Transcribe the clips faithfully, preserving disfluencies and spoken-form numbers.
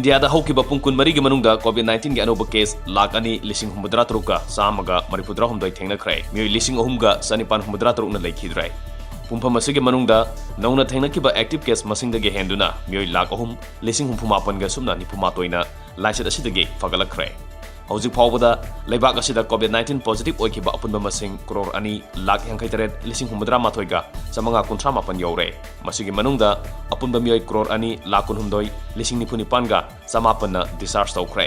ꯏꯟꯗꯤꯌꯥꯗ ꯍꯧꯈꯤꯕ ꯄꯨꯡ ꯀꯨꯟꯃꯔꯤꯒꯤ ꯃꯅꯨꯡꯗ COVID nineteenꯒꯤ ꯑꯅꯧꯕ case ꯂꯥꯈ ꯑꯅꯤ ꯂꯤꯁꯤꯡ ꯍꯨꯝꯐꯨꯇꯔꯥ ꯇꯔꯨꯛꯀ ꯆꯥꯝꯃꯒ ꯃꯔꯤꯐꯨꯇꯔꯥ ꯍꯨꯝꯗꯣꯏ ꯊꯦꯡꯅꯈ꯭ꯔꯦ꯫ ꯃꯤꯑꯣꯏ ꯂꯤꯁꯤꯡ ꯑꯍꯨꯝꯒ ꯆꯅꯤꯄꯥꯟ ꯍꯨꯝꯐꯨꯇꯔꯥ ꯇꯔꯨꯛꯅ ꯂꯩꯈꯤꯗ꯭ꯔꯦ꯫ ꯄꯨꯡꯐꯝ ꯑꯁꯤꯒꯤ ꯃꯅꯨꯡꯗ ꯅꯧꯅ ꯊꯦꯡꯅꯈꯤꯕ active case ꯃꯁꯤꯡꯗꯒꯤ ꯍꯦꯟꯗꯨꯅ ꯃꯤꯑꯣꯏ ꯂꯥꯈ ꯑꯍꯨꯝ ꯂꯤꯁꯤꯡ ꯍꯨꯝꯐꯨ ꯃꯥꯄꯟꯒ ꯁꯨꯞꯅ ꯅꯤꯐꯨ ꯃꯥꯊꯣꯏꯅ ꯂꯥꯏꯆꯠ ꯑꯁꯤꯗꯒꯤ ꯐꯒꯠꯂꯛꯈ꯭ꯔꯦ꯫ ꯍꯧꯖꯤꯛ ꯐꯥꯎꯕꯗ ꯂꯩꯕꯥꯛ ꯑꯁꯤꯗ COVID nineteen positive ꯑꯣꯏꯈꯤꯕ ꯑꯄꯨꯟꯕ ꯃꯁꯤꯡ ꯀ꯭ꯔꯣꯔ ꯑꯅꯤ ꯂꯥꯈ ꯌꯥꯡꯈꯩ ꯇꯔꯦꯠ ꯂꯤꯁꯤꯡ ꯍꯨꯝꯐꯨꯇꯔꯥ ꯃꯥꯊꯣꯏꯒ ꯆꯥꯃꯉꯥ ꯀꯨꯟꯊ꯭ꯔꯥ ꯃꯥꯄꯟ ꯌꯧꯔꯦ꯫ ꯃꯁꯤꯒꯤ ꯃꯅꯨꯡꯗ ꯑꯄꯨꯟꯕ ꯃꯤꯑꯣꯏ ꯀ꯭ꯔꯣꯔ ꯑꯅꯤ ꯂꯥꯈ ꯀꯨꯟꯍꯨꯝꯗꯣꯏ ꯂꯤꯁꯤꯡ ꯅꯤꯐꯨ ꯅꯤꯄꯥꯟꯒ ꯆꯃꯥꯄꯟꯅ discharge ꯇꯧꯈ꯭ꯔꯦ꯫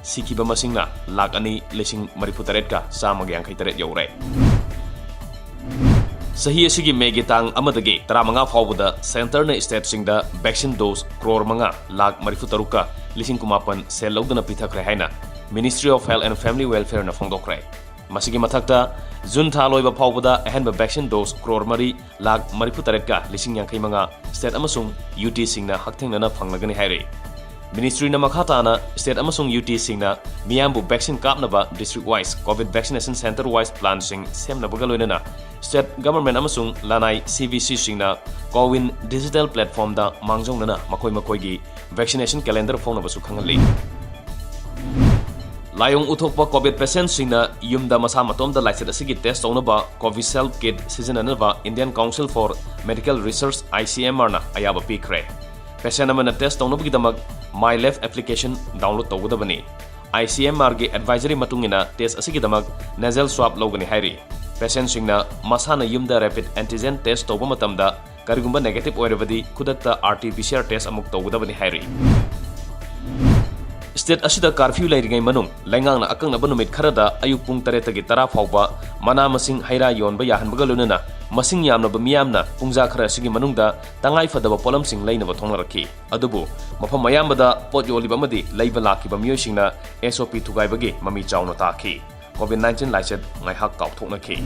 ꯁꯤꯈꯤꯕ ꯃꯁꯤꯡꯅ ꯂꯥꯈ ꯑꯅꯤ ꯂꯤꯁꯤꯡ ꯃꯔꯤꯐꯨ ꯇꯔꯦꯠꯀ ꯆꯥꯝꯃꯒ ꯌꯥꯡꯈꯩ ꯇꯔꯦꯠ ꯌꯧꯔꯦ꯫ ꯆꯍꯤ ꯑꯁꯤꯒꯤ ꯃꯦꯒꯤ ꯇꯥꯡ ꯑꯃꯗꯒꯤ ꯇꯔꯥꯃꯉꯥ ꯐꯥꯎꯕꯗ centreꯅ stateꯁꯤꯡꯗ vaccine dose ꯀ꯭ꯔꯣꯔ ꯃꯉꯥ ꯂꯥꯈ ꯃꯔꯤꯐꯨ ꯇꯔꯨꯛꯀ ꯂꯤꯁꯤꯡ ꯀꯨꯟꯃꯥꯄꯟ ꯁꯦꯜ ꯂꯧꯗꯨꯅ ꯄꯤꯊꯈ꯭ꯔꯦ ꯍꯥꯏꯅ Ministry of Health and Family Welfareꯅ ꯐꯣꯡꯗꯣꯛꯈ꯭ꯔꯦ꯫ ꯃꯁꯤꯒꯤ ꯃꯊꯛꯇ, ꯖꯨꯟ ꯊꯥ ꯂꯣꯏꯕ ꯐꯥꯎꯕꯗ ꯑꯍꯦꯟꯕ vaccine dose ꯀ꯭ꯔꯣꯔ ꯃꯔꯤ ꯂꯥꯈ ꯃꯔꯤꯐꯨ ꯇꯔꯦꯠꯀ ꯂꯤꯁꯤꯡ ꯌꯥꯡꯈꯩ ꯃꯉꯥ state ꯑꯃꯁꯨꯡ UTꯁꯤꯡꯅ ꯍꯛꯊꯦꯡꯅꯅ ꯐꯪꯂꯒꯅꯤ ꯍꯥꯏꯔꯤ꯫ Ministryꯅ ꯃꯈꯥ ꯇꯥꯅ state ꯑꯃꯁꯨꯡ UTꯁꯤꯡꯅ ꯃꯤꯌꯥꯝꯕꯨ vaccine ꯀꯥꯞꯅꯕ district wise, COVID vaccination centre wise planꯁꯤꯡ ꯁꯦꯝꯅꯕꯒ ꯂꯣꯏꯅꯅ state government ꯑꯃꯁꯨꯡ ꯂꯅꯥꯏ CVCꯁꯤꯡꯅ CoWIN digital platformꯗ ꯃꯥꯡꯖꯧꯅꯅ ꯃꯈꯣꯏ ꯃꯈꯣꯏꯒꯤ vaccination calendar ꯐꯣꯡꯅꯕꯁꯨ ꯈꯪꯍꯜꯂꯤ꯫ ꯂꯥꯏꯑꯣꯡ ꯎꯠꯊꯣꯛꯄ COVID patientꯁꯤꯡꯅ ꯌꯨꯝꯗ ꯃꯁꯥ ꯃꯇꯣꯝꯗ ꯂꯥꯏꯆꯠ ꯑꯁꯤꯒꯤ test ꯇꯧꯅꯕ Covishield kit ꯁꯤꯖꯤꯟꯅꯅꯕ Indian Council for Medical Research, ICMRꯅ ꯑꯌꯥꯕ ꯄꯤꯈ꯭ꯔꯦ꯫ Patient ꯑꯃꯅ test ꯇꯧꯅꯕꯒꯤꯗꯃꯛ MyLab application download ꯇꯧꯒꯗꯕꯅꯤ꯫ ICMRꯒꯤ advisory ꯃꯇꯨꯡ ꯏꯟꯅ test ꯑꯁꯤꯒꯤꯗꯃꯛ nasal swab ꯂꯧꯒꯅꯤ ꯍꯥꯏꯔꯤ꯫ Patientꯁꯤꯡꯅ ꯃꯁꯥꯅ ꯌꯨꯝꯗ rapid antigen test ꯇꯧꯕ ꯃꯇꯝꯗ ꯀꯔꯤꯒꯨꯝꯕ negative ꯑꯣꯏꯔꯕꯗꯤ ꯈꯨꯗꯛꯇ RT-PCR test ꯑꯃꯨꯛ ꯇꯧꯒꯗꯕꯅꯤ ꯍꯥꯏꯔꯤ꯫ State ꯑꯁꯤꯗ curfew ꯂꯩꯔꯤꯉꯩ ꯃꯅꯨꯡ ꯂꯩꯉꯥꯛꯅ ꯑꯀꯛꯅꯕ ꯅꯨꯃꯤꯠ ꯈꯔꯗ ꯑꯌꯨꯛ ꯄꯨꯡ ꯇꯔꯦꯠꯇꯒꯤ ꯇꯔꯥ ꯐꯥꯎꯕ ꯃꯅꯥ ꯃꯁꯤꯡ ꯍꯩ ꯔꯥ ꯌꯣꯟꯕ ꯌꯥꯍꯟꯕꯒ ꯂꯣꯏꯅꯅ ꯃꯁꯤꯡ ꯌꯥꯝꯂꯕ ꯃꯤꯌꯥꯝꯅ ꯄꯨꯡꯖꯥ ꯈꯔ ꯑꯁꯤꯒꯤ ꯃꯅꯨꯡꯗ ꯇꯉꯥꯏ ꯐꯗꯕ ꯄꯣꯠꯂꯝꯁꯤꯡ ꯂꯩꯅꯕ ꯊꯣꯛꯅꯔꯛꯈꯤ꯫ ꯑꯗꯨꯕꯨ ꯃꯐꯝ ꯑꯌꯥꯝꯕꯗ ꯄꯣꯠ ꯌꯣꯜꯂꯤꯕ ꯑꯃꯗꯤ ꯂꯩꯕ ꯂꯥꯛꯈꯤꯕ ꯃꯤꯑꯣꯏꯁꯤꯡꯅ SOP ꯊꯨꯒꯥꯏꯕꯒꯤ ꯃꯃꯤ ꯆꯥꯎꯅ ꯇꯥꯈꯤ꯫ COVID nineteen ꯂꯥꯏꯆꯠ ꯉꯥꯏꯍꯥꯛ ꯀꯥꯎꯊꯣꯛꯅꯈꯤ꯫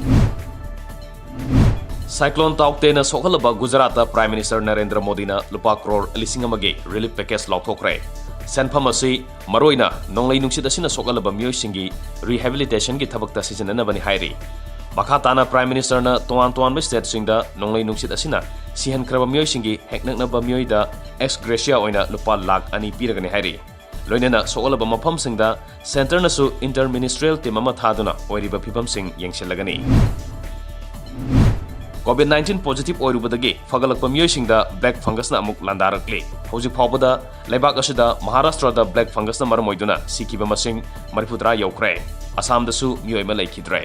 Cyclone ꯇꯥꯎꯛꯇꯦꯅ ꯁꯣꯛꯍꯜꯂꯕ ꯒꯨꯖꯔꯥꯠꯇ Prime Minister ꯅꯔꯦꯟꯗ꯭ꯔ ꯃꯣꯗꯤꯅ ꯂꯨꯄꯥ ꯀ꯭ꯔꯣꯔ ꯂꯤꯁꯤꯡ ꯑꯃꯒꯤ relief package ꯂꯥꯎꯊꯣꯛꯈ꯭ꯔꯦ꯫ ꯁꯦꯟꯐꯝ ꯑꯁꯤ ꯃꯔꯨꯑꯣꯏꯅ ꯅꯣꯡꯂꯩ ꯅꯨꯡꯁꯤꯠ ꯑꯁꯤꯅ ꯁꯣꯛꯍꯜꯂꯕ ꯃꯤꯑꯣꯏꯁꯤꯡꯒꯤ rehabilitationꯒꯤ ꯊꯕꯛꯇ ꯁꯤꯖꯤꯟꯅꯅꯕꯅꯤ ꯍꯥꯏꯔꯤ꯫ ꯃꯈꯥ ꯇꯥꯅ Prime Ministerꯅ ꯇꯣꯉꯥꯟ ꯇꯣꯉꯥꯟꯕ stateꯁꯤꯡꯗ ꯅꯣꯡꯂꯩ ꯅꯨꯡꯁꯤꯠ ꯑꯁꯤꯅ ꯁꯤꯍꯟꯈ꯭ꯔꯕ ꯃꯤꯑꯣꯏꯁꯤꯡꯒꯤ ꯍꯦꯛꯅꯛꯅꯕ ꯃꯤꯑꯣꯏꯗ ex gratia ꯑꯣꯏꯅ ꯂꯨꯄꯥ ꯂꯥꯈ ꯑꯅꯤ ꯄꯤꯔꯒꯅꯤ ꯍꯥꯏꯔꯤ꯫ ꯂꯣꯏꯅꯅ ꯁꯣꯛꯍꯜꯂꯕ ꯃꯐꯝꯁꯤꯡꯗ centreꯅꯁꯨ inter ministerial team ꯑꯃ ꯊꯥꯗꯨꯅ ꯑꯣꯏꯔꯤꯕ ꯐꯤꯚꯝꯁꯤꯡ ꯌꯦꯡꯁꯤꯜꯂꯒꯅꯤ꯫ COVID nineteen positive ꯑꯣꯏꯔꯨꯕꯗꯒꯤ ꯐꯒꯠꯂꯛꯄ ꯃꯤꯑꯣꯏꯁꯤꯡꯗ black fungusꯅ ꯑꯃꯨꯛ ꯂꯥꯟꯗꯥꯔꯛꯂꯤ꯫ ꯍꯧꯖꯤꯛ ꯐꯥꯎꯕꯗ ꯂꯩꯕꯥꯛ ꯑꯁꯤꯗ ꯃꯍꯥꯔꯥꯁꯇ꯭ꯔꯗ black fungusꯅ ꯃꯔꯝ ꯑꯣꯏꯗꯨꯅ ꯁꯤꯈꯤꯕ ꯃꯁꯤꯡ ꯃꯔꯤꯐꯨꯇꯔꯥ ꯌꯧꯈ꯭ꯔꯦ꯫ ꯑꯁꯥꯝꯗꯁꯨ ꯃꯤꯑꯣꯏ ꯑꯃ ꯂꯩꯈꯤꯗ꯭ꯔꯦ꯫